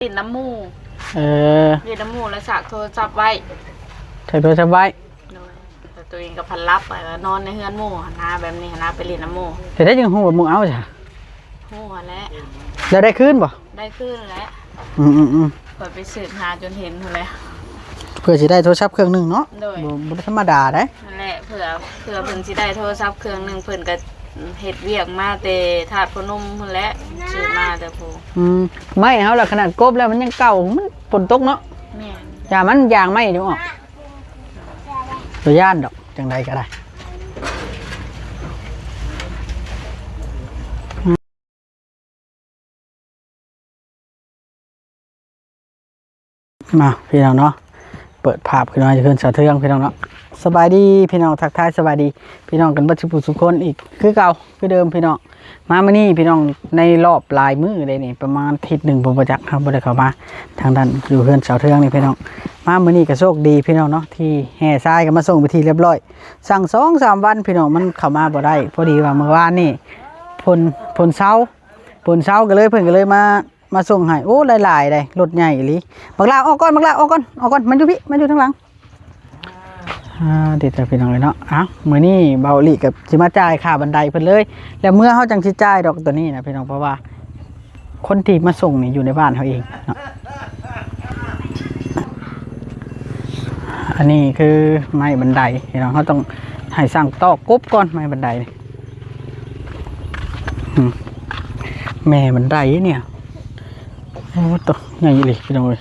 ຫຼິ້ນນຳໝູ່. ເອີ ຫຼິ້ນນຳໝູ່ແລ້ວສາກໂທລະສັບໄວ້. ສາກໂທລະສັບໄວ້. ໂດຍ ແຕ່ຕົວເອງກໍພັດຫຼັບໄປ ນອນໃນເຮືອນໝູ່ຫັ້ນນາ ແບບນີ້ຫັ້ນນາ ໄປຫຼິ້ນນຳໝູ່. ເຮັດໃດຈຶ່ງຮູ້ວ່າໝູ່ເອົາຊະ? ຮູ້ຫັ້ນແຫຼະ. ແລ້ວໄດ້ຄືນບໍ່? ໄດ້ຄືນແຫຼະ. ອືມໆໆ ຂ້ອຍໄປສືບຫາຈົນເຫັນພຸ້ນແຫຼະ ເພື່ອຊິໄດ້ໂທລະສັບເຄື່ອງໜຶ່ງເນາະ. ໂດຍ ບໍ່ ບໍ່ໄດ້ທຳມະດາເດ້. ຫັ້ນແຫຼະ ເພື່ອ ເພື່ອເພິ່ນຊິໄດ້ໂທລະສັບເຄື່ອງໜຶ່ງ ເພິ່ນກໍເຮັດວຽກມາແຕ່ທາດພະນົມພຸ້ນແຫຼະ ຊື້ມາແຕ່ພຸ້ນ. ອືມ ໄມ້ເຮົາລະຂະໜາດກົບແລ້ວມັນຍັງເກົ່າ ມັນຝົນຕົກເນາະ. ແມ່ນ ຢ່າມັນຢາງໄມ້ຢູ່ອອກ ບໍ່ຢ້ານດອກ ຈັ່ງໃດກໍໄດ້. ມາພີ່ນ້ອງເນາະ ເປີດພາບຂຶ້ນມາຢູ່ເຮືອນສາວເທືອງພີ່ນ້ອງເນາະ. ສະບາຍດີພີ່ນ້ອງ ທັກທາຍສະບາຍດີພີ່ນ້ອງກັນເບິດສູ່ຜູ້ສູ່ຄົນອີກຄືເກົ່າຄືເດີມພີ່ນ້ອງ. ມາມື້ນີ້ພີ່ນ້ອງ ໃນລອບຫຼາຍມື້ເດ້ນີ້ ປະມານທິດໜຶ່ງພຸ້ນບໍ່ຈັກ ເຮົາບໍ່ໄດ້ເຂົ້າມາທາງດ້ານຢູ່ເຮືອນສາວເທືອງນີ້ພີ່ນ້ອງ. ມາມື້ນີ້ກໍໂຊກດີພີ່ນ້ອງເນາະ ທີ່ແຫ່ຊາຍກໍມາສົ່ງເປັນທີ່ລຽບຮ້ອຍ. ສັ່ງສອງສາມວັນພີ່ນ້ອງ ມັນເຂົ້າມາບໍ່ໄດ້. ພໍດີວ່າມື້ວານນີ້ຝົນ ຝົນເຊົາ ຝົນເຊົາກໍເລີຍ ເພິ່ນກໍເລີຍມາ ມາສົ່ງໃຫ້. ໂອ້ ຫຼາຍໆ ໃດ໋ ລົດໃຫຍ່ອີ່ຫຼີ. ບັກຫຼ້າອອກກ່ອນ ບັກຫຼ້າອອກກ່ອນ ອອກກ່ອນ ມາຢູ່ພີ້ ມາຢູ່ທາງຫຼັງ. ອ່າ ດີແທ້ພີ່ນ້ອງເອີຍເນາະ. ເອົ້າ ມື້ນີ້ເບົາຫຼີກໍຊິມາຈ່າຍຄ່າບັນໄດເພິ່ນເລີຍ ແລ້ວເມື່ອເຮົາຈັ່ງຊິຈ່າຍດອກຕົວນີ້ນະພີ່ນ້ອງ ເພາະວ່າຄົນທີ່ມາສົ່ງນີ້ຢູ່ໃນບ້ານເຮົາເອງເນາະ. ອັນນີ້ຄືໄມ້ບັນໄດພີ່ນ້ອງ ເຮົາຕ້ອງໃຫ້ຊ່າງຕອກກົບກ່ອນ ໄມ້ບັນໄດນີ້. ອືມ ແມ່ບັນໄດນີ້ ໂອ້ ໂຕໃຫຍ່ອີ່ຫຼີພີ່ນ້ອງເອີຍ.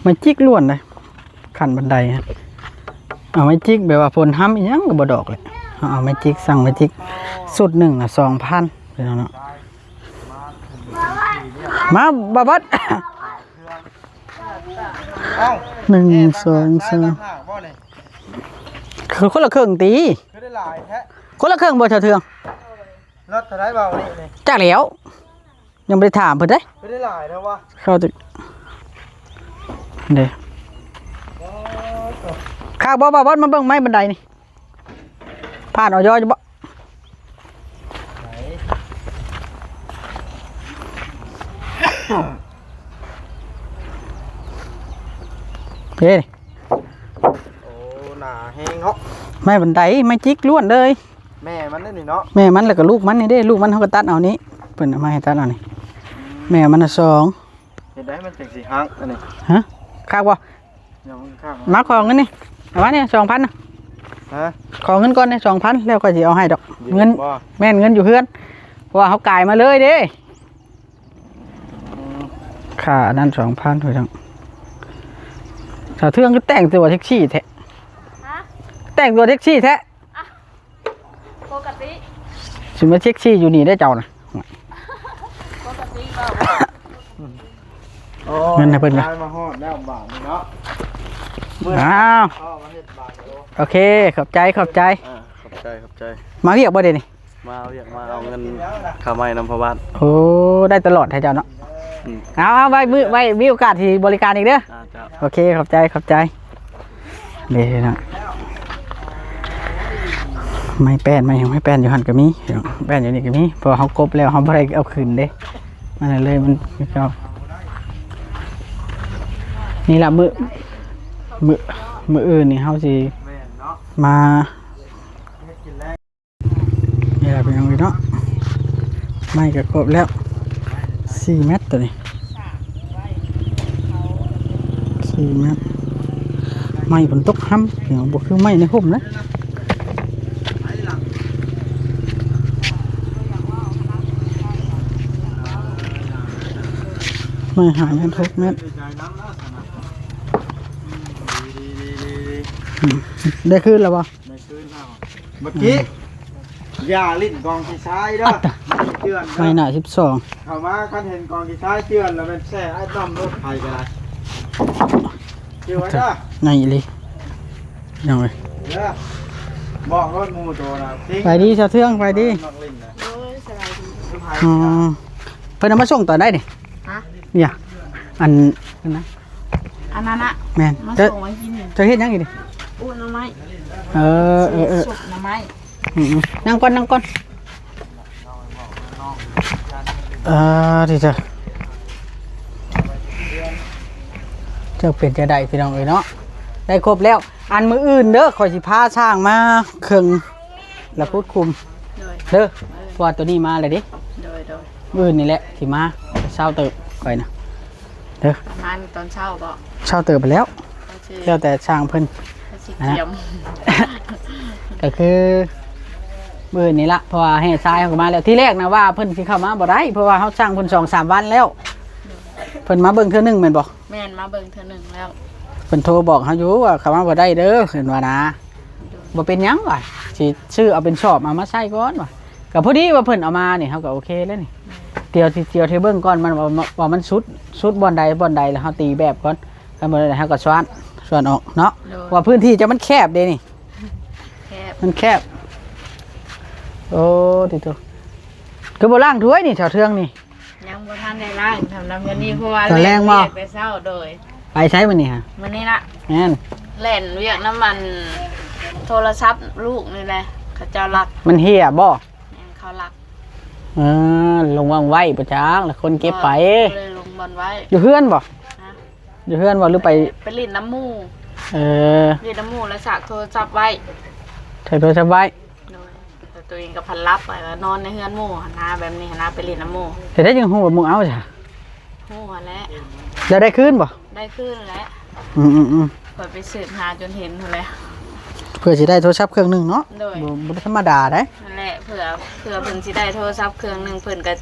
ໄມ້ຈິກລ້ວນເດ້ ຂັ້ນບັນໄດ ເອົາໄມ້ຈິກ ແບບວ່າຝົນຫ້ຳອີ່ຫຍັງກໍບໍ່ດອກແຫຼະ. ເຮົາເອົາໄມ້ຈິກ ສັ່ງໄມ້ຈິກຊຸດໜຶ່ງນະ ສອງພັນ ພີ່ນ້ອງເນາະ. ມາ ບ່າວບັດ ເອົ້າ ໜຶ່ງ ສອງ ສາມ ຄົນລະເຄິ່ງຕິ ຄືໄດ້ຫຼາຍແທ້ ຄົນລະເຄິ່ງບໍ່ ສາວເທືອງ? ລົດເທົ່າໃດເບົານີ້? ຈັກແລ້ວ ຍັງບໍ່ໄດ້ຖາມເພິ່ນເດ້. ຄືໄດ້ຫຼາຍແທ້ວະ ເຂົ້າຈະ ເດ້ ຄັກບໍ່ ບ່າວບັດ ມາເບິ່ງໄມ້ບັນໄດນີ້ ຜ່ານ ອອຍ ຢູ່ບໍ່? ເດ້ ໂອ້ ໜາແຮງເນາະ. ໄມ້ບັນໄດ ໄມ້ຈິກລ້ວນເລີຍ. ແມ່ມັນເດ້ນີ້ເນາະ ແມ່ມັນ ແລ້ວກໍລູກມັນນີ້ເດ້ ລູກມັນເຮົາກໍຕັດເອົານີ້ ເພິ່ນເອົາມາໃຫ້ຕັດເອົານີ້. ແມ່ມັນນະສອງ ເຮັດໃດມັນຈັ່ງຊິຫັກອັນນີ້ ຮະ? ຄັກບໍ່? ມາຂໍເງິນນີ້ ເອົາມານີ້ສອງພັນນະ. ຮະ? ຂໍເງິນກ່ອນນີ້ສອງພັນ ແລ້ວຂ້ອຍຊິເອົາໃຫ້ດອກ. ເງິນ ແມ່ນເງິນຢູ່ເຮືອນ ເພາະວ່າເຮົາກາຍມາເລີຍເດ້. ຄ່າອັນນັ້ນສອງພັນ ພີ່ນ້ອງ. ສາວເທືອງຄືແຕ່ງຕົວເຊັກຊີແທ້ ຮະ? ແຕ່ງຕົວເຊັກຊີແທ້ ອ່ະ ປົກກະຕິ ຊິມາເຊັກຊີຢູ່ນີ້ໄດ້ເຈົ້ານະ. ປົກກະຕິເວົ້າ ໂອ້ ເງິນໃຫ້ເພິ່ນກ່ອນ ມາຮອດແລ້ວບາດນີ້ເນາະ. ອ້າວ ໂອເຄ ຂອບໃຈ ຂອບໃຈ ອ່າ ຂອບໃຈ ຂອບໃຈ. ມາວຽກບໍ່ເດນີ້? ມາວຽກ ມາເອົາເງິນຄ່າໄມ້ນຳພໍ່ບ້ານ. ໂອ້ ໄດ້ຕະຫຼອດແທ້ເຈົ້າເນາະ. ອືມ ເອົາໆ ໄວ້ມື້ ໄວ້ມີໂອກາດທີ່ບໍລິການອີກເດີ. ອ່າ ເຈົ້າ ໂອເຄ ຂອບໃຈ ຂອບໃຈ. ເດ້ເນາະ ໄມ້ແປ້ນ ໄມ້ຫຍັງ ໄມ້ແປ້ນຢູ່ຫັ້ນກໍມີ ແປ້ນຢູ່ນີ້ກໍມີ ເພາະວ່າເຮົາກົບແລ້ວ ເຮົາບໍ່ໄດ້ເອົາຄືນເດ້ ມັນເລີຍ ມັນ ນີ້ລະ ມື້ ມື້ ມື້ອື່ນນີ້ເຮົາຊິ ແມ່ນເນາະ ມາ ນີ້ລະພີ່ນ້ອງເອີຍເນາະ ໄມ້ກໍຄົບແລ້ວ ສີ່ແມັດໂຕນີ້ ສີ່ແມັດ. ໄມ້ຝົນຕົກຫ້ຳ ບໍ່ຄືໄມ້ໃນຮົ່ມນະ ໄມ້ຫ້າແມັດ ຫົກແມັດ. ອືມ ໄດ້ຄືນແລ້ວບໍ່? ໄດ້ຄືນແລ້ວ ເມື່ອກີ້ ອືມ ຢ່າຫຼິ້ນກອງຂີ້ຊາຍເດີ ມັນເຈື່ອນເດີ ໄມ້ໜ້າສິບສອງ ເຂົ້າມາຄັນເຫັນກອງຂີ້ຊາຍເຈື່ອນແລ້ວແມ່ນແຊ່ໄອ້ນ້ຳລົດໃຜກໍໄດ້ ຈື່ໄວ້ເດີ ໃຫຍ່ອີ່ຫຼີ ພີ່ນ້ອງເອີຍ ເດີ ບອກລົດໝູ່ໂຕນະ ໄປດີຊາວເທືອງ ໄປດີ ໂອ້ຍ ສະບາຍດີ ອໍ ເພິ່ນເອົາມາສົ່ງຕອນໃດນີ້? ຮະ? ເນຍ ອັນນັ້ນນະ ອັນນັ້ນນະ ແມ່ນ ມາ ເຈົ້າ ສົ່ງໄວ້ກິນນີ້ ເຈົ້າເຮັດຫຍັງຢູ່ນີ້? ປູກໜໍ່ໄມ້ ເອີ ເອີ ເອີ ຊຸບໜໍ່ໄມ້ ອືມໆ ນັ່ງກ່ອນ ນັ່ງກ່ອນ ເອີ ດີເດີ ອືມ ເຈົ້າເປັນຈັ່ງໃດພີ່ນ້ອງເອີຍເນາະ ໄດ້ຄົບແລ້ວ. ອັນມື້ອື່ນເດີ ຂ້ອຍຊິພາຊ່າງມາເຄິ່ງ ແລ້ວຂຸດຂຸມ ໂດຍ ເດີ ເອີ ເພາະວ່າໂຕນີ້ມາແລ້ວເດ້ ໂດຍໆ ມື້ອື່ນນີ້ແຫຼະຊິມາ ເຊົ້າເຕີບຂ້ອຍນະ ເດີ ປະມານຕອນເຊົ້າບໍ? ເຊົ້າເຕີບໄປແລ້ວ ໂອເຄ ແລ້ວແຕ່ຊ່າງເພິ່ນ ກໍຊິກຽມ ກໍຄືມື້ນີ້ລະ ເພາະວ່າແຮ່ຊາຍເຮົາກໍມາແລ້ວ. ທີແລກນະວ່າເພິ່ນຊິເຂົ້າມາບໍ່ໄດ້ ເພາະວ່າເຮົາສັ່ງເພິ່ນສອງສາມວັນແລ້ວ ເພິ່ນມາເບິ່ງເທື່ອໜຶ່ງແມ່ນບໍ່? ແມ່ນ ມາເບິ່ງເທື່ອໜຶ່ງແລ້ວ ເພິ່ນໂທບອກເຮົາຢູ່ວ່າເຂົ້າມາບໍ່ໄດ້ເດີ ເພິ່ນວ່ານະ ບໍ່ເປັນຫຍັງວ່າ ຊິຊື້ເອົາເປັນຊອບເອົາມາໃສ່ກ່ອນວ່າ ກໍພໍດີວ່າເພິ່ນເອົາມານີ້ ເຮົາກໍໂອເຄແລ້ວນີ້ ດຽວຊິ ດຽວຊິເບິ່ງກ່ອນ ມັນວ່າ ວ່າມັນສຸດ ສຸດບ່ອນໃດບ່ອນໃດ ແລ້ວເຮົາຕີແບບກ່ອນ ຄັນບໍ່ໄດ້ເຮົາກໍສວນ ສວນອອກເນາະ ໂດຍ ວ່າພື້ນທີ່ເຈົ້າມັນແຄບເດ້ນີ້ ແຄບ ມັນແຄບ ໂອ້ ຕິໂຕ ຄືບໍ່ລ້າງຖ້ວຍນີ້ ສາວເທືອງນີ້? ຍັງບໍ່ທັນໄດ້ລ້າງ ທຳນຳຢູ່ນີ້ ເພາະວ່າ ຕອນແລງບໍ່? ແລ່ນວຽກແຕ່ເຊົ້າ ໂດຍ ໄປໃສມື້ນີ້ຫະ? ມື້ນີ້ລະ ແມ່ນ ແລ່ນວຽກນຳ ອັນ ໂທລະສັບລູກນີ້ແຫຼະ ເຂົາເຈົ້າລັກ ມັນເຫຍບໍ່? ແມ່ນ ເຂົາລັກ ເອີ ລົງວາງໄວ້ບໍ່ຈັກ ແລ້ວຄົນເກັບໄປ ບໍ່ໄດ້ລົງບ່ອນໄວ້ ຢູ່ເຮືອນບໍ່? ຮະ? ຢູ່ເຮືອນບໍ່ ຫຼືໄປ ໄປຫຼິ້ນນຳໝູ່ ເອີ ຫຼິ້ນນຳໝູ່ແລ້ວສາກໂທລະສັບໄວ້ ໃສ່ໂທລະສັບໄວ້ ໂດຍ ແຕ່ຕົວເອງກໍພັນຫຼັບໄປວ່ານອນໃນເຮືອນໝູ່ຫັ້ນນາ ແບບນີ້ຫັ້ນນາ ໄປຫຼິ້ນນຳໝູ່ ເຮັດໄດ້ຈັ່ງຮູ້ວ່າໝູ່ເອົາຊະ ຮູ້ຫັ້ນແຫຼະ ແລ້ວໄດ້ຄືນບໍ່? ໄດ້ຄືນແຫຼະ ອືມໆໆ ຂ້ອຍໄປສືບຫາຈົນເຫັນພຸ້ນແຫຼະ ເພື່ອຊິໄດ້ໂທລະສັບເຄື່ອງໜຶ່ງເນາະ ໂດຍ ບໍ່ ບໍ່ທຳມະດາໃດ໋ ຫັ້ນແຫຼະ ເພື່ອ ເພື່ອເພິ່ນຊິໄດ້ໂທລະສັບເຄື່ອງໜຶ່ງ ເພິ່ນກໍ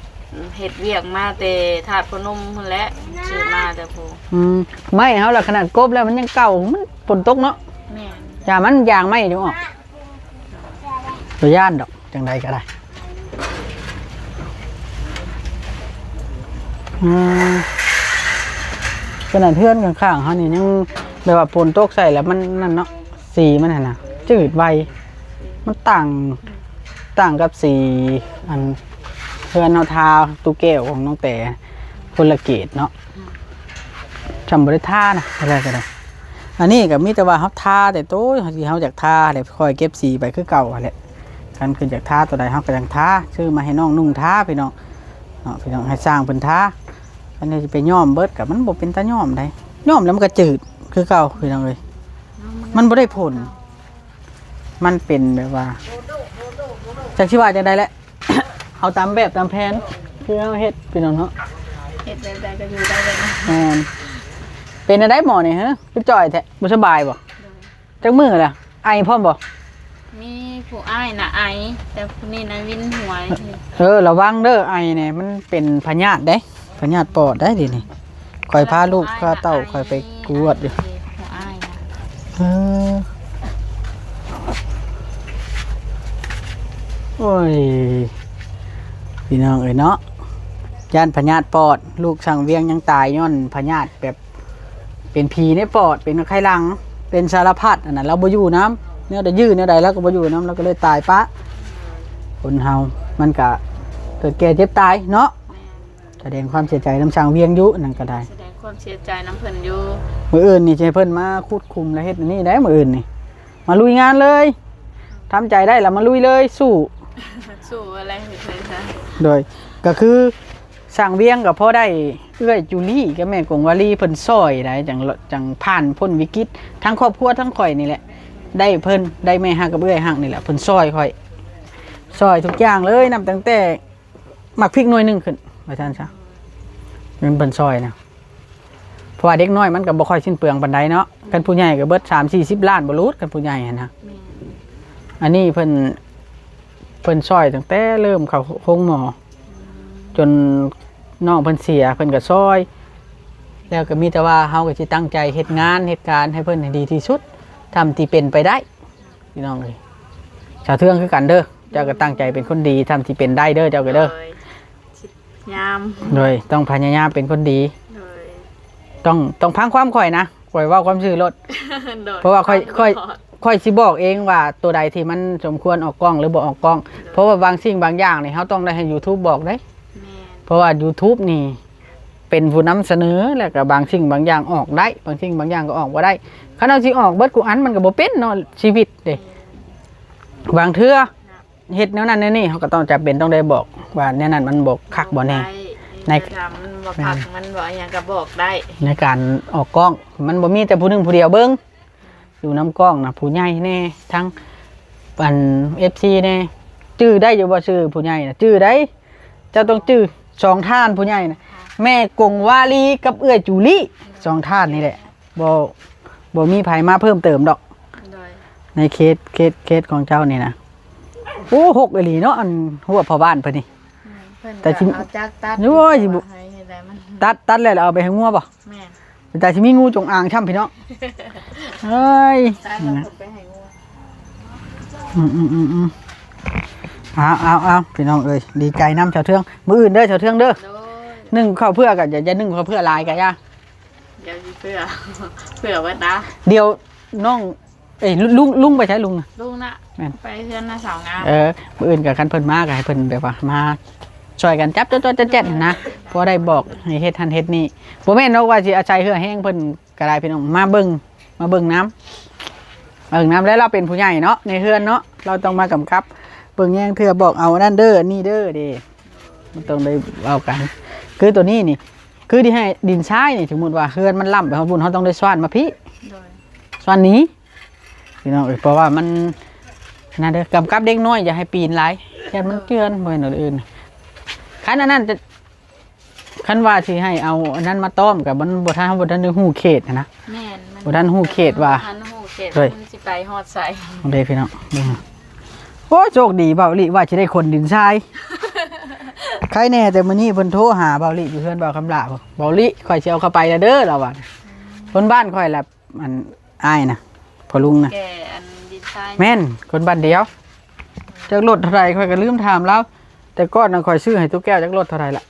ເຮັດວຽກມາແຕ່ທາດພະນົມພຸ້ນແຫຼະ ຊື້ມາແຕ່ພຸ້ນ ອືມ ໄມ້ເຮົາລະຂະໜາດກົບແລ້ວມັນຍັງເກົ່າ ມັນຝົນຕົກເນາະ ແມ່ນ ຢ່າມັນຢາງໄມ້ຈະອອກ ບໍ່ຢ້ານດອກ ຈັ່ງໃດກໍໄດ້ ອືມ ຂະໜາດເຮືອນຂ້າງໆເຮົານີ້ຍັງແບບວ່າຝົນຕົກໃສ່ແລ້ວມັນນັ້ນເນາະ ສີມັນຫັ້ນນະ ຈືດໄວ ມັນຕ່າງ ຕ່າງກັບສີ ອັນ ເຮືອນເຮົາທາຕູ້ແກ້ວຂອງນ້ອງແຕ ຄົນລະເກດເນາະ ອືມ ຊ່ຳບໍ່ໄດ້ທານະ ເທົ່າໃດກໍໄດ້ ອັນນີ້ກໍມີແຕ່ວ່າເຮົາທາແຕ່ໂຕທີ່ເຮົາຢາກທາ ແລ້ວຄ່ອຍເກັບສີໄປຄືເກົ່າຫັ້ນແຫຼະ ຄັນຄືຢາກທາຕົວໃດເຮົາກໍຍັງທາ ຊື້ມາໃຫ້ນ້ອງນຸ່ງທາພີ່ນ້ອງເນາະ ພີ່ນ້ອງ ໃຫ້ຊ່າງເພິ່ນທາ ອັນນີ້ຊິໄປຍ້ອມເບິດກໍມັນບໍ່ເປັນຕາຍ້ອມໃດ໋ ຍ້ອມແລ້ວມັນກໍຈືດຄືເກົ່າພີ່ນ້ອງເອີຍ ມັນບໍ່ໄດ້ຜົນ ມັນເປັນແບບວ່າ ຈັກຊິວ່າຈັ່ງໃດແຫຼະ ເອົາຕາມແບບຕາມແຜນ ຄືເຮົາເຮັດພີ່ນ້ອງເນາະ ເຮັດແບບໃດກໍຢູ່ໄດ້ແບບນັ້ນ ແມ່ນ ເປັນຈັ່ງໃດໝໍນີ້ ຮະ ຄືຈ່ອຍແທ້ ບໍ່ສະບາຍບໍ່? ໂດຍ ຈັກມື້ລະ ໄອພ້ອມບໍ່? ມີຜູ້ອ້າຍນະໄອ ແຕ່ຜູ້ນີ້ນະວິນຫົວ ເອີ ລະວັງເດີ ໄອນີ້ມັນເປັນພະຍາດເດ້ ພະຍາດປອດໄດ໋ ດຽວນີ້ ຂ້ອຍພາລູກພາເຕົ້າຂ້ອຍໄປກວດຢູ່ ເອີ ໂອ້ຍ ພີ່ນ້ອງເອີຍເນາະ ຢ້ານພະຍາດປອດ ລູກຊ່າງວຽງຍັງຕາຍຍ້ອນພະຍາດແບບ ເປັນຜີໃນປອດ ເປັນໄຂ້ຫຼັງ ເປັນສາລະພັດ ອັນນັ້ນລາວບໍ່ຢູ່ນຳ ແນວໃດ ຍື້ແນວໃດລາວກໍບໍ່ຢູ່ນຳ ລາວກໍເລີຍຕາຍປະ ຄົນເຮົາມັນກະເກີດແກ່ເຈັບຕາຍເນາະ ສະແດງຄວາມເສຍໃຈນຳຊ່າງວຽງຢູ່ ອັນນັ້ນກໍໄດ້ ສະແດງຄວາມເສຍໃຈນຳເພິ່ນຢູ່ ມື້ອື່ນນີ້ຊິໃຫ້ເພິ່ນມາຂຸດຂຸມ ແລະເຮັດອັນນີ້ໄດ໋ ມື້ອື່ນນີ້ ມາລຸຍງານເລີຍ ທຳໃຈໄດ້ລະມາລຸຍເລີຍ ສູ້ ສູ້ແລ້ວເຮັດເລີຍ ໂດຍ ກໍຄື ຊ່າງວຽງກໍພໍໄດ້ເອື້ອຍຈູລີກັບແມ່ກົງວາລີເພິ່ນຊ່ອຍໄດ໋ ຈັ່ງ ຈັ່ງຜ່ານພົ້ນວິກິດ ທັງຄອບຄົວທັງຂ້ອຍນີ້ແຫຼະ ໄດ້ເພິ່ນ ໄດ້ແມ່ຮັກກັບເອື້ອຍຮັກນີ້ແຫຼະ ເພິ່ນຊ່ອຍຂ້ອຍ ຊ່ອຍທຸກຢ່າງເລີຍ ນັບຕັ້ງແຕ່ໝາກພິກໜ່ວຍໜຶ່ງຂຶ້ນ ວ່າຊັ້ນຊະ ແມ່ນເພິ່ນຊ່ອຍນະ ເພາະວ່າເດັກນ້ອຍມັນກໍບໍ່ຄ່ອຍສິ້ນເປືອງປານໃດເນາະ ຄັນຜູ້ໃຫຍ່ກໍເບິດສາມສີ່ສິບລ້ານບໍ່ຫຼຸດ ຄັນຜູ້ໃຫຍ່ຫັ້ນນະ ແມ່ນ ອັນນີ້ເພິ່ນ ເພິ່ນຊ່ອຍຕັ້ງແຕ່ເລີ່ມເຂົ້າໂຮງໝໍ ຈົນນ້ອງເພິ່ນເສຍ ເພິ່ນກໍຊ່ອຍ ແລ້ວກໍມີແຕ່ວ່າເຮົາກໍຊິຕັ້ງໃຈເຮັດງານເຮັດການໃຫ້ເພິ່ນໃຫ້ດີທີ່ສຸດ ເທົ່າທີ່ເປັນໄປໄດ້ ພີ່ນ້ອງເອີຍ ສາວເທືອງຄືກັນເດີ ເຈົ້າກໍຕັ້ງໃຈເປັນຄົນດີ ເທົ່າທີ່ເປັນໄດ້ເດີ ເຈົ້າກໍເດີ ໂດຍ ພະຍາຍາມ ໂດຍ ຕ້ອງພະຍາຍາມເປັນຄົນດີ ໂດຍ ຕ້ອງ ຕ້ອງຟັງຄວາມຂ້ອຍນະ ຂ້ອຍເວົ້າຄວາມຈິງໂລດ ໂດຍ ເພາະວ່າຂ້ອຍ ຂ້ອຍ ຂ້ອຍຊິບອກເອງວ່າໂຕໃດທີ່ມັນສົມຄວນອອກກ້ອງ ຫຼືບໍ່ອອກກ້ອງ ໂດຍ ເພາະວ່າບາງສິ່ງບາງຢ່າງນີ້ ເຮົາຕ້ອງໄດ້ໃຫ້ຢູທູບບອກເດ້ ແມ່ນ ເພາະວ່າຢູທູບນີ້ເປັນຜູ້ນຳສະເໜີ ແລ້ວກໍບາງສິ່ງບາງຢ່າງອອກໄດ້ ບາງສິ່ງບາງຢ່າງກໍອອກບໍ່ໄດ້ ຄັນເຮົາຊິອອກເບິດທຸກອັນມັນກໍບໍ່ເປັນເນາະ ຊີວິດເດ້ ບາງເທື່ອ ເຮັດແນວນັ້ນແນວນີ້ ເຮົາກໍຕ້ອງຈຳເປັນຕ້ອງໄດ້ບອກວ່າແນວນັ້ນມັນບໍ່ຄັກບໍ່ແນ່ ໃນ ວ່າ ແມ່ນ ພັກມັນບໍ່ຫຍັງກໍບອກໄດ້ ໃນການອອກກ້ອງ ມັນບໍ່ມີແຕ່ຜູ້ໜຶ່ງຜູ້ດຽວເບິ່ງ ຢູ່ນຳກ້ອງນະ ຜູ້ໃຫຍ່ແດ່ ທັງອັນ ເອັຟຊີ ແດ່ ຈື່ໄດ້ຢູ່ບໍ່ຊື່ຜູ້ໃຫຍ່ນະ? ຈື່ໄດ້ ເຈົ້າຕ້ອງຈື່ສອງທ່ານຜູ້ໃຫຍ່ນະ ແມ່ກົງວາລີກັບເອື້ອຍຈູລີ ສອງທ່ານນີ້ແຫຼະ ບໍ່ ບໍ່ມີໃຜມາເພີ່ມເຕີມດອກ ໂດຍ ໃນເຂດ ເຂດ ເຂດຂອງເຈົ້ານີ້ນະ. ໂອ້ ຮົກອີ່ຫຼີເນາະ ອັນຮົ້ວພໍ່ບ້ານເພິ່ນນີ້ ແມ່ນ ເພິ່ນ ແຕ່ຊິ ກໍເອົາຈັກຕັດ ໂອ້ຍ ໃຫ້ ໃຫ້ໄດ້ມັນ ຕັດ ຕັດແລ້ວ ແລ້ວເອົາໄປໃຫ້ງົວບໍ່? ແມ່ນ ແຕ່ຊິມີງູຈົງອາງຊ້ຳ ພີ່ນ້ອງ ເອີຍ ຕັດແລ້ວເພິ່ນໄປໃຫ້ງົວ ອືມໆໆ ເອົາ ເອົາ ເອົາ ພີ່ນ້ອງເອີຍ ດີໃຈນຳຊາວເທືອງ ມື້ອື່ນເດີຊາວເທືອງເດີ ໂດຍ ໜຶ້ງເຂົ້າເຜືອກະ ຢ່າ ຢ່າໜຶ້ງເຂົ້າເຜືອຫຼາຍກະຢ່າ ດຽວຊິເຜືອ ເຜືອເບິດນະ ດຽວນ້ອງ ເອີຍ ລຸງ ລຸງໄປໃສລຸງນະ? ລຸງນະ ແມ່ນ ໄປເຮືອນນ້າສາວງາມ ເອີ ມື້ອື່ນກໍຄັນເພິ່ນມາກໍໃຫ້ເພິ່ນແບບວ່າມາຊ່ອຍກັນຈັບຈອດໆແຈດໆຫັ້ນນະ ພໍໄດ້ບອກໃຫ້ເຮັດຫັ້ນເຮັດນີ້ ບໍ່ແມ່ນດອກວ່າຊິອາໄສເຫື່ອແຮງເພິ່ນກໍໄດ້ພີ່ນ້ອງ ມາເບິ່ງ ມາເບິ່ງນຳ ເບິ່ງນຳ ແລ້ວລາວເປັນຜູ້ໃຫຍ່ເນາະ ໃນເຮືອນເນາະ ລາວຕ້ອງມາກຳກັບເບິ່ງແຍງເທື່ອ ບອກເອົາອັນນັ້ນເດີ ອັນນີ້ເດີ ເດ້ ມັນຕ້ອງໄດ້ເວົ້າກັນ ຄືໂຕນີ້ນີ້ ຄືທີ່ໃຫ້ດິນຊາຍນີ້ ສົມມຸດວ່າເຮືອນມັນລ້ຳໄປຮອດພຸ້ນ ເຮົາຕ້ອງໄດ້ສວານມາພີ້ ໂດຍ ສວານໜີ ພີ່ນ້ອງເອີຍ ເພາະວ່າມັນນັ້ນເດີ ກຳກັບເດັກນ້ອຍຢ່າໃຫ້ປີນຫຼາຍ ຢ້ານມັນເຈື່ອນ ບໍ່ແມ່ນອັນອື່ນ ຄັນອັນນັ້ນຈະ ຄັນວ່າຊິໃຫ້ເອົາອັນນັ້ນມາຕ້ອມ ກໍມັນບໍ່ທັນ ເຮົາບໍ່ທັນໄດ້ຮູ້ເຂດຫັ້ນນະ ແມ່ນ ມັນ ບໍ່ທັນຮູ້ເຂດວ່າ ບໍ່ທັນຮູ້ເຂດ ໂດຍ ມັນຊິໄປຮອດໃສ ເດ້ພີ່ນ້ອງ ເບິ່ງ ໂອ້ຍ ໂຊກດີ ເບົາລິວ່າຊິໄດ້ຂົນດິນຊາຍ ໄຄແນ່ ແຕ່ມື້ນີ້ເພິ່ນໂທຫາເບົາລິຢູ່ເຮືອນບ່າວຄຳຫຼ້າ ເບົາລິ ຂ້ອຍຊິເອົາເຂົ້າໄປແລ້ວເດີ ລາວວ່າ ອືມ ຄົນບ້ານຂ້ອຍລະ ອັນອ້າຍນະ ພໍ່ລຸງນະ ແກ່ອັນດິນຊາຍ ແມ່ນ ຄົນບ້ານດຽວ ຈັກລົດເທົ່າໃດ ຂ້ອຍກໍລືມຖາມລາວ ແຕ່ກ່ອນນະ ຂ້ອຍຊື້ໃຫ້ຕູ້ແກ້ວ ຈັກລົດເທົ່າໃດລະ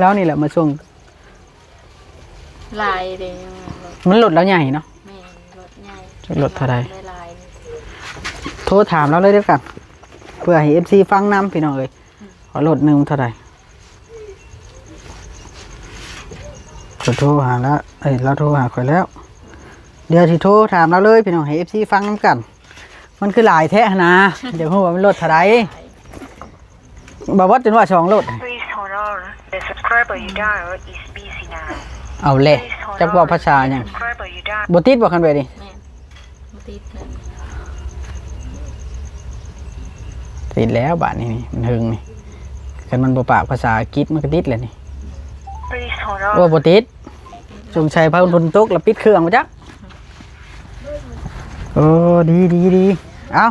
ລາວນີ້ແຫຼະມາສົ່ງ ຫຼາຍເດ້ ມັນລົດລາວໃຫຍ່ເນາະ ແມ່ນ ລົດໃຫຍ່ ຈັກລົດເທົ່າໃດ ຫຼາຍໆ ໂທຖາມລາວເລີຍເດີກັນ ເພື່ອໃຫ້ເອັຟຊີຟັງນຳ ພີ່ນ້ອງເອີຍ ວ່າລົດໜຶ່ງເທົ່າໃດ ຂ້ອຍໂທຫາລາວ ເອີຍ ລາວໂທຫາຂ້ອຍແລ້ວ ດຽວຊິໂທຖາມລາວເລີຍ ພີ່ນ້ອງ ໃຫ້ເອັຟຊີຟັງນຳກັນ ມັນຄືຫຼາຍແທ້ຫັ້ນນະ ຢາກຮູ້ວ່າມັນລົດເທົ່າໃດ ບ່າວບອດຈົນວ່າສອງລົດ Please hold on. The subscriber you dialed is busy now. ເອົາແຫຼະ Please hold on. ຈັກເວົ້າພາສາຫຍັງ The subscriber you dialed ບໍ່ຕິດບໍ່ ຄັນແບບນີ້ ແມ່ນ ບໍ່ຕິດນະ ຕິດແລ້ວບາດນີ້ ມັນເຖິງນີ້ ຄັນມັນບໍ່ປາກພາສາອັງກິດມັນກໍຕິດແຫຼະນີ້ Please hold on. ໂອ້ ບໍ່ຕິດ ສົງໄສເພິ່ນຝົນຕົກແລ້ວປິດເຄື່ອງບໍ່ຈັກ ໂອ້ ດີໆໆ ເອົ້າ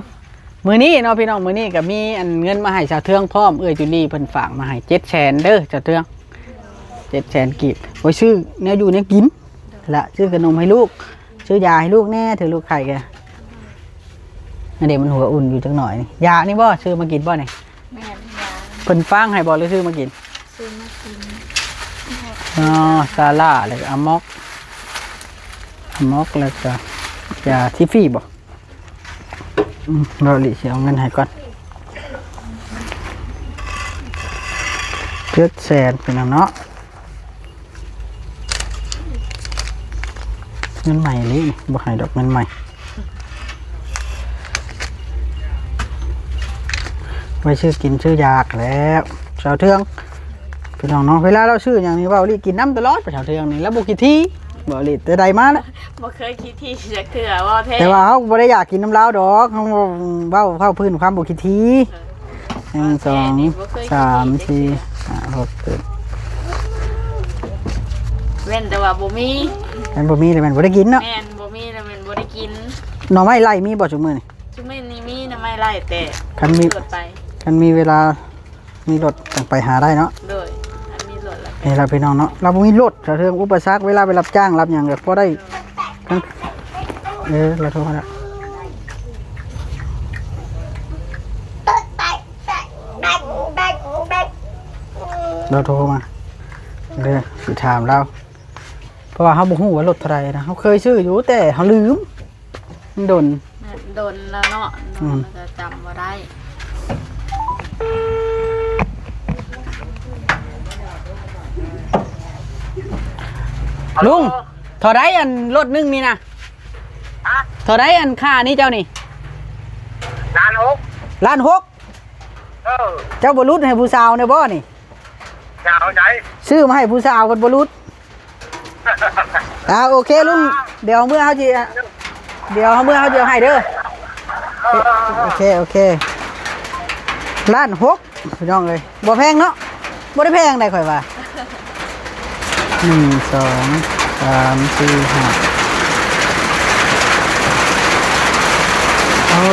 ມື້ນີ້ເນາະພີ່ນ້ອງ ມື້ນີ້ກໍມີອັນເງິນມາໃຫ້ຊາວເທືອງພ້ອມ ເອື້ອຍຈູລີເພິ່ນຝາກມາໃຫ້ເຈັດແສນເດີຊາວເທືອງ ເຈັດແສນກີບ ໄວ້ຊື້ແນວຢູ່ແນວກິນ ລະຊື້ຂະໜົມໃຫ້ລູກ ຊື້ຢາໃຫ້ລູກແດ່ ເທື່ອລູກໄຂ້ກະ ອັນນີ້ມັນຫົວອຸ່ນຢູ່ຈັກໜ້ອຍນີ້ ຢານີ້ບໍ່ ຊື້ມາກິນບໍ່ນີ້? ແມ່ນ ຢາ ເພິ່ນຝາກໃຫ້ບໍ່ ຫຼືຊື້ມາກິນ? ຊື້ມາກິນ ອໍ ຊາລາ ແລ້ວກະອາມັອກ ອາມັອກ ແລ້ວກະຢາທີຟີບໍ່? ອືມ ເບົາລິຊິເອົາເງິນໃຫ້ກ່ອນ ເຈັດແສນ ພີ່ນ້ອງເນາະ ເງິນໃໝ່ອີ່ຫຼີ ບໍ່ໃຫ້ດອກເງິນໃໝ່ ໄວ້ຊື້ກິນຊື້ຢາກແລ້ວ ຊາວເທືອງ ພີ່ນ້ອງເນາະ ເວລາລາວຊື້ຫຍັງນີ້ ເບົາລິກິນນຳຕະຫຼອດ ຊາວເທືອງນີ້ ລາວບໍ່ຂີ້ຖີ່ ເບົາລິແຕ່ໃດມາລະ ບໍ່ເຄີຍຂີ້ຖີ່ຈັກເທື່ອ ເວົ້າແທ້ ແຕ່ວ່າເຮົາບໍ່ໄດ້ຢາກກິນນຳລາວດອກ ເຮົາເວົ້າເວົ້າພື້ນຄວາມບໍ່ຂີ້ຖີ່ ເອີ ໜຶ່ງ ສອງ ສາມ ສີ່ ຫ້າ ຫົກ ເຈັດ ເວັ້ນແຕ່ວ່າບໍ່ມີ ແມ່ນບໍ່ມີແລ້ວແມ່ນບໍ່ໄດ້ກິນເນາະ ແມ່ນບໍ່ມີແລ້ວແມ່ນບໍ່ໄດ້ກິນ ໜໍ່ໄມ້ໄລ່ມີບໍ່ຊຸມື້ນີ້? ຊຸມື້ນີ້ມີໜໍ່ໄມ້ໄລ່ແຕ່ ຄັນມີລົດໄປ ຄັນມີເວລາ ມີລົດຈັ່ງໄປຫາໄດ້ເນາະ ໂດຍ ອັນມີລົດແລ້ວ ນີ້ລະພີ່ນ້ອງເນາະ ລາວບໍ່ມີລົດ ສາວເທືອງອຸປະສັກ ເວລາໄປຮັບຈ້າງຮັບຫຍັງກໍພໍໄດ້ ເອີ ລາວໂທມາແລ້ວ ລາວໂທມາ ເດີ ຊິຖາມລາວ ເພາະວ່າເຮົາບໍ່ຮູ້ວ່າລົດເທົ່າໃດນະ ເຮົາເຄີຍຊື້ຢູ່ ແຕ່ເຮົາລືມ ມັນດົນ ແມ່ນດົນແລ້ວເນາະ ອືມ ໂດນແລ້ວກໍຈຳບໍ່ໄດ້ ລຸງ ເທົ່າໃດອັນລົດໜຶ່ງນີ້ນະ? ຮະ? ເທົ່າໃດອັນຄ່ານີ້ເຈົ້ານີ້? ລ້ານຫົກ ລ້ານຫົກ ເອີ ເຈົ້າບໍ່ຫຼຸດໃຫ້ຜູ້ສາວແດ່ບໍ່ນີ້? ຍາວໃດ ຊື້ມາໃຫ້ຜູ້ສາວເພິ່ນບໍ່ຫຼຸດ. ອ່າ ໂອເຄລຸງ ດຽວເຮົາເມືອເຮົາຊິ ດຽວເຮົາເມືອເຮົາຊິເອົາໃຫ້ເດີ. ໂອເຄ ໂອເຄ ລ້ານຫົກ ພີ່ນ້ອງເອີຍ ບໍ່ແພງເນາະ ບໍ່ໄດ້ແພງໃດຂ້ອຍວ່າ. ໜຶ່ງ ສອງ ສາມ ສີ່ ຫ້າ ເອົາ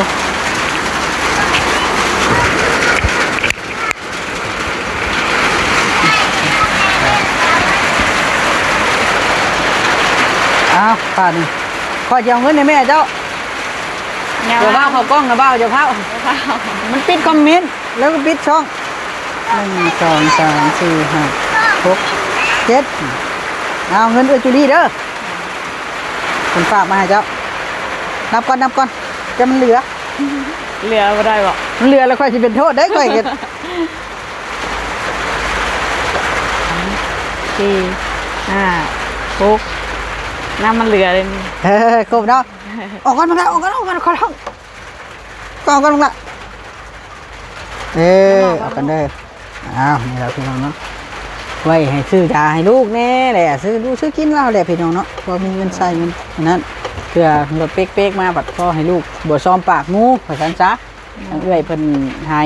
ອ້າວ ປານນີ້ ຂ້ອຍຈະເອົາເງິນໃຫ້ແມ່ເຈົ້າ. ຢ່າ ຢ່າຟ້າວເຂົ້າກ້ອງນະບ່າວ ຢ່າຟ້າວ ຢ່າຟ້າວ ມັນປິດຄອມເມັນ ແລ້ວກໍປິດຊ່ອງ. ໜຶ່ງ ສອງ ສາມ ສີ່ ຫ້າ ຫົກ ເຈັດ ເອົາເງິນເອື້ອຍຈູລີເດີ ເພິ່ນຝາກມາໃຫ້ເຈົ້າ. ນັບກ່ອນ ນັບກ່ອນ ຈະມັນເຫຼືອ ເຫຼືອບໍ່ໄດ້ບໍ່? ມັນເຫຼືອແລ້ວຂ້ອຍຊິເປັນໂທດເດ້ ຂ້ອຍກໍ ສີ່ ຫ້າ ຫົກ ນຳມັນເຫຼືອເລີຍນີ້. ເອີ ຄົບເນາະ ອອກກ່ອນ ອອກກ່ອນ ອອກກ່ອນ ຂໍຮ້ອງ ກໍອອກກ່ອນ ອອກກ່ອນລະ. ເອີ ອອກກ່ອນເດີ. ອ້າວ ນີ້ລະພີ່ນ້ອງເນາະ ໄວ້ໃຫ້ຊື້ຢາໃຫ້ລູກແດ່ແຫຼະ ຊື້ຢູ່ຊື້ກິນລາວແຫຼະພີ່ນ້ອງເນາະ ພໍມີເງິນໃຊ້ເງິນອັນນັ້ນ ເທື່ອລົດເປັກໆມາບັດພໍໃຫ້ລູກບໍ່ຊອມປາກໝູ່ ວ່າຊັ້ນຊະ. ທາງເອື້ອຍເພິ່ນໃຫ້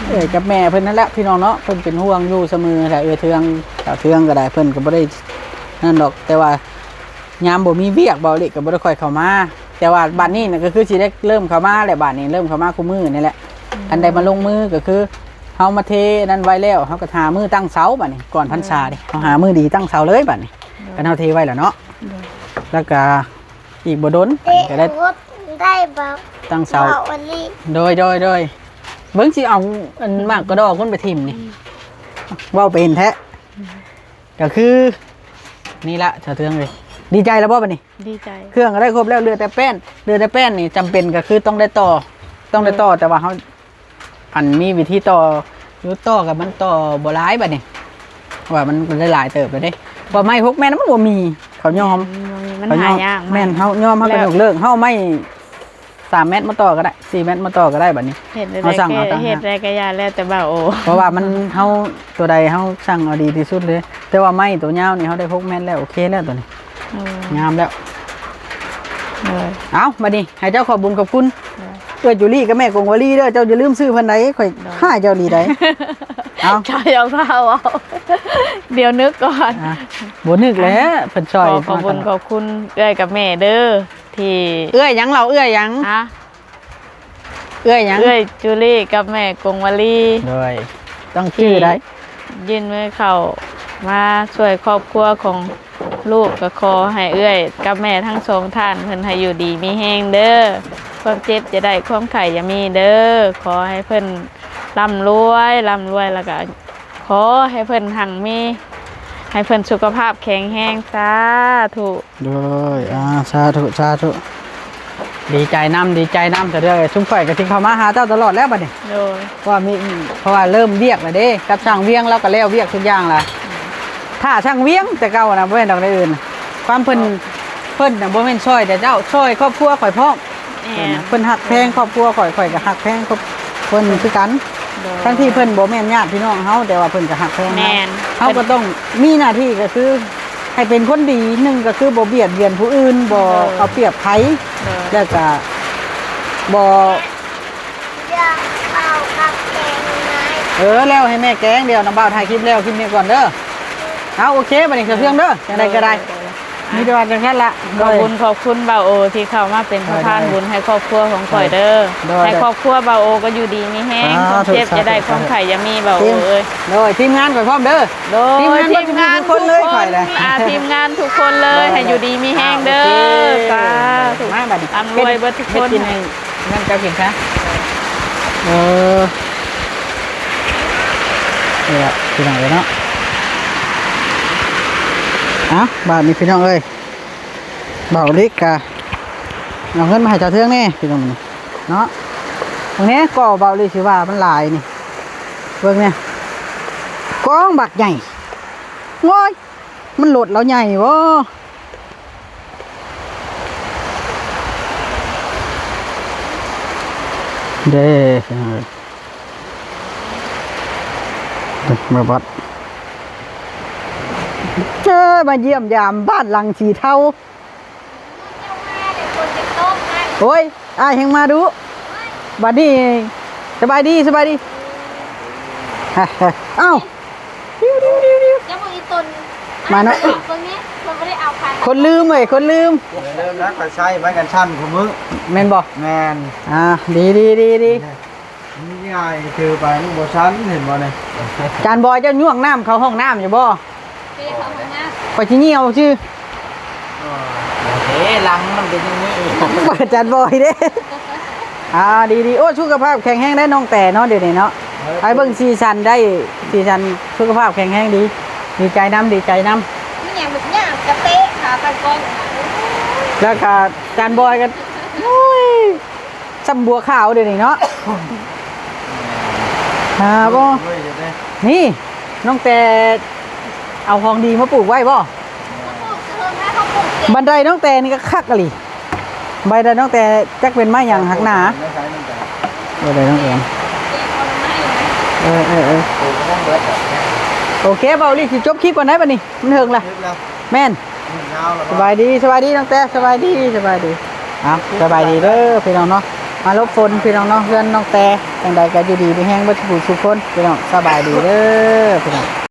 ເອື້ອຍກັບແມ່ເພິ່ນນັ້ນແຫຼະພີ່ນ້ອງເນາະ ເພິ່ນເປັນຫ່ວງຢູ່ສະເໝີແຫຼະ. ເອື້ອຍເທືອງ ສາວເທືອງກໍໄດ້ ເພິ່ນກໍບໍ່ໄດ້ນັ້ນດອກ ແຕ່ວ່າຍາມບໍ່ມີວຽກ ເບົາເລັກກໍບໍ່ໄດ້ຄ່ອຍເຂົ້າມາ ແຕ່ວ່າບັດນີ້ນະ ກໍຄືຊິໄດ້ເລີ່ມເຂົ້າມາແຫຼະ ບັດນີ້ເລີ່ມເຂົ້າມາຄູ່ມື້ນີ້ແຫຼະ. ອືມ ຄັນໄດ້ມາລົງມືກໍຄືເຮົາມາເທນັ້ນໄວ້ແລ້ວ ເຮົາກໍຫາມື້ຕັ້ງເສົາບັດນີ້ ກ່ອນພັນສາເດ້ ເຮົາຫາມື້ດີຕັ້ງເສົາເລີຍບັດນີ້ ຄັນເຮົາເທໄວ້ແລ້ວເນາະ. ແລ້ວກໍອີກບໍ່ດົນກໍໄດ້ ໄດ້ບໍ່ ຕັ້ງເສົາ ເວົ້າອັນນີ້ ໂດຍ ໂດຍ ໂດຍ ເບິ່ງຊິເອົາອັນໝາກກະດໍ້ພຸ້ນໄປຖິ້ມນີ້ ອືມ ເວົ້າເປັນແທ້ ອືມ ກໍຄືນີ້ລະ ສາວເທືອງເອີຍ ດີໃຈແລ້ວບໍ່ບັດນີ້? ດີໃຈ ເຄື່ອງກໍໄດ້ຄົບແລ້ວ ເຫຼືອແຕ່ແປ້ນ ເຫຼືອແຕ່ແປ້ນນີ້ຈຳເປັນກໍຄືຕ້ອງໄດ້ຕໍ່ ຕ້ອງໄດ້ຕໍ່ ເອີ ແຕ່ວ່າເຮົາ ອັນມີວິທີຕໍ່ຢູ່ ຕໍ່ກັບມັນຕໍ່ບໍ່ຫຼາຍບັດນີ້ ເພາະວ່າມັນໄດ້ຫຼາຍເຕີບແລ້ວເດ້ ເພາະໄມ້ຫົກແມັດມັນບໍ່ມີ ເຂົາຍອມ ອືມ ມັນຫາຍາກ ແມ່ນ ເຮົາຍອມ ເຮົາກໍຍົກເລີກ ເຮົາເອົາໄມ້ສາມແມັດມາຕໍ່ກໍໄດ້ ສີ່ແມັດມາຕໍ່ກໍໄດ້ບັດນີ້ ເຮັດໄດ້ ເຮົາສັ່ງເອົາຕ່າງຫາກ ເຮັດໄດ້ກໍຢ່າແລ້ວແຕ່ບ່າວໂອ ເພາະວ່າມັນ ເຮົາ ຕົວໃດເຮົາສັ່ງເອົາດີທີ່ສຸດເລີຍ ແຕ່ວ່າໄມ້ຕົວຍາວນີ້ເຮົາໄດ້ຫົກແມັດແລ້ວ ໂອເຄແລ້ວຕົວນີ້ ໂອ້ ງາມແລ້ວ ໂດຍ ເອົາ ບັດນີ້ໃຫ້ເຈົ້າຂອບບຸນຂອບຄຸນ ໂດຍ ເອື້ອຍຈູລີກັບແມ່ກົງວາລີເດີ ເຈົ້າຢ່າລືມຊື້ເພິ່ນໃດ ຂ້ອຍ ໂດຍ ຮ້າຍເຈົ້າອີ່ຫຼີໃດ ເອົາ ເຈົ້າຢ່າຟ້າວເວົ້າ ດຽວນຶກກ່ອນ ອ່ະ ບໍ່ນຶກແຫຼະ ອ່ະ ເພິ່ນຊ່ອຍ ຂໍຂອບບຸນຂອບຄຸນເອື້ອຍກັບແມ່ເດີ ທີ່ ເອື້ອຍຫຍັງລາວ ເອື້ອຍຫຍັງ? ຮະ? ເອື້ອຍຫຍັງ? ເອື້ອຍຈູລີກັບແມ່ກົງວາລີ ໂດຍ ຕ້ອງຈື່ໄດ້ ທີ່ຍື່ນມືເຂົ້າມາຊ່ວຍຄອບຄົວຂອງລູກ ກໍຂໍໃຫ້ເອື້ອຍກັບແມ່ທັງສອງທ່ານ ເພິ່ນໃຫ້ຢູ່ດີມີແຮງເດີ ຄວາມເຈັບຢ່າໄດ້ ຄວາມໄຂ້ຢ່າມີເດີ ຂໍໃຫ້ເພິ່ນລ່ຳລວຍ ລ່ຳລວຍ ແລ້ວກໍຂໍໃຫ້ເພິ່ນຮັ່ງມີ ໃຫ້ເພິ່ນສຸຂະພາບແຂງແຮງ ສາທຸ. ໂດຍ ອ່າ ສາທຸ ສາທຸ ດີໃຈນຳ ດີໃຈນຳ ສາທຸເອີຍ ຊຸມຂ້ອຍກໍຊິເຂົ້າມາຫາເຈົ້າຕະຫຼອດແລ້ວບັດນີ້ ໂດຍ ເພາະວ່າມີ ເພາະວ່າເລີ່ມວຽກແລ້ວເດ້ ກັບຊ່າງວຽງລາວກໍແລ້ວວຽກທຸກຢ່າງລະ ຖ້າຊ່າງວຽງແຕ່ເກົ່ານະ ບໍ່ແມ່ນດອກໃດອື່ນ ຄວາມເພິ່ນ ເພິ່ນນະບໍ່ແມ່ນຊ່ອຍແຕ່ເຈົ້າ ຊ່ອຍຄອບຄົວຂ້ອຍພ້ອມ ແມ່ນ ເພິ່ນຮັກແພງຄອບຄົວຂ້ອຍ ຂ້ອຍກໍຮັກແພງຄອບ ເພິ່ນຄືກັນ ໂດຍ ທັງທີ່ເພິ່ນບໍ່ແມ່ນຍາດພີ່ນ້ອງເຮົາ ແຕ່ວ່າເພິ່ນກໍຮັກແພງເຮົາ ແມ່ນ ເຮົາກໍຕ້ອງມີໜ້າທີ່ກໍຄືໃຫ້ເປັນຄົນດີ ໜຶ່ງກໍຄືບໍ່ບຽດບຽນຜູ້ອື່ນ ບໍ່ ໂດຍ ເອົາປຽບໃຜ ໂດຍ ແລ້ວກໍບໍ່ ເອີ ແລ້ວໃຫ້ແມ່ແກງ ດຽວນ້ອງບ່າວຖ່າຍຄລິບແລ້ວ ຄລິບນີ້ກ່ອນເດີ ເອົາ ໂອເຄ ບັດນີ້ສາວເທືອງເດີ ຈັ່ງໃດກໍໄດ້ ໂດຍ ມີແຕ່ວ່າຈັ່ງຊັ້ນລະ ຂອບບຸນຂອບຄຸນບ່າວໂອ ທີ່ເຂົ້າມາເປັນສະພານບຸນໃຫ້ຄອບຄົວຂອງຂ້ອຍເດີ ໂດຍ ໃຫ້ຄອບຄົວບ່າວໂອກໍຢູ່ດີມີແຮງ ຄວາມເຈັບຢ່າໄດ້ ຄວາມໄຂ້ຢ່າມີ ບ່າວໂອເອີຍ ໂດຍ ທີມງານຂ້ອຍພ້ອມເດີ ໂດຍ ທີມງານທຸກຄົນເລີຍ ທີມງານເບິດທຸກຄົນ ອ່າ ທີມງານທຸກຄົນເລີຍ ໂດຍ ໃຫ້ຢູ່ດີມີແຮງເດີ ອ່າ ໂອເຄ ສາທຸ ມາບັດນີ້ ລ່ຳລວຍເບິດທຸກຄົນ ເຮັດກິນໃຫ້ ນັ້ນເຈົ້າກິນຊະ ເອີ ນີ້ລະພີ່ນ້ອງເອີຍເນາະ ເອົ້າ ບາດນີ້ພີ່ນ້ອງເອີຍ ບ່າວລິກກະເອົາເງິນມາໃຫ້ສາວເທືອງແດ່ພີ່ນ້ອງເນາະ ເບິ່ງແດ່ ກໍບ່າວລິກຊິວ່າມັນຫຼາຍນີ້ ເບິ່ງແດ່ ກອງບັກໃຫຍ່ ໂອ້ຍ ມັນລົດລາວໃຫຍ່ບໍ? ເດ້ ພີ່ນ້ອງເອີຍ ເມືອບັດ ເອີ ມາຢ້ຽມຢາມບ້ານຫຼັງສີເທົາ. ໂອ້ຍ ອ້າຍແຮ່ງມາດຸ. ບັດນີ້ ສະບາຍດີ ສະບາຍດີ. ອ້າວ ດິວໆໆໆ ຍັງບໍ່ອີຕົນ ມາເນາະ ເບິ່ງນີ້ ເພິ່ນບໍ່ໄດ້ເອົາຄັນ ຄົນລືມເວີຍ ຄົນລືມ ເລີ່ມແລ້ວ ຂ້ອຍໃຊ້ໄມ້ກັນສັ່ນຄູ່ມື້ ແມ່ນບໍ່? ແມ່ນ ອ່າ ດີໆໆໆ. ມັນງ່າຍ ຖືໄປມັນບໍ່ສັ່ນ ເຫັນບໍ່ນີ້? ຈານບອຍ ເຈົ້າຍວກນ້ຳເຂົ້າຫ້ອງນ້ຳຢູ່ບໍ່? ເປເຂົ້າຫ້ອງນ້ຳ ຂ້ອຍຊິຍ່ຽວຊື່. ເອີ ເອີ ຫຼັງມັນເປັນຢ່າງນີ້ ຈານບອຍເດ້. ອ່າ ດີໆ ໂອ້ ສຸຂະພາບແຂງແຮງໄດ໋ນ້ອງແຕເນາະ ດຽວນີ້ເນາະ. ເອີ ໄປເບິ່ງສີສັນໄດ້ ສີສັນ ສຸຂະພາບແຂງແຮງດີ ດີໃຈນຳ ດີໃຈນຳ. ມີຫຍັງແບບຍາກກະເຕະຂາຕັ້ງກ້ອງ ແລ້ວກະຈານບອຍກໍ ໂອ້ຍ ຊ່ຳບົວຂາວດຽວນີ້ເນາະ. ຫາບໍ່ ນີ້ ນ້ອງແຕເອົາຂອງດີມາປູກໄວ້ບໍ່? ບັນໄດນ້ອງແຕນີ້ກໍຄັກອີ່ຫຼີ. ບັນໄດນ້ອງແຕຈັກເປັນໄມ້ຫຍັງຮັກໜາ. ບັນໄດນ້ອງແຕ ເອີ ເອີ ເອີ ໂອເຄ ເບົາລີຊິຈົບຄລິບກ່ອນໄດ໋ບັດນີ້ ມັນເຖິງລະ. ແມ່ນ ສະບາຍດີ ສະບາຍດີນ້ອງແຕ ສະບາຍດີ ສະບາຍດີ. ເອົາ ສະບາຍດີເດີພີ່ນ້ອງເນາະ ມາຫຼົບຝົນພີ່ນ້ອງເນາະ ເຮືອນນ້ອງແຕ. ຈັ່ງໃດກໍຢູ່ດີມີແຮງເບິດທຸກຜູ້ທຸກຄົນພີ່ນ້ອງ ສະບາຍດີເດີພີ່ນ້ອງ.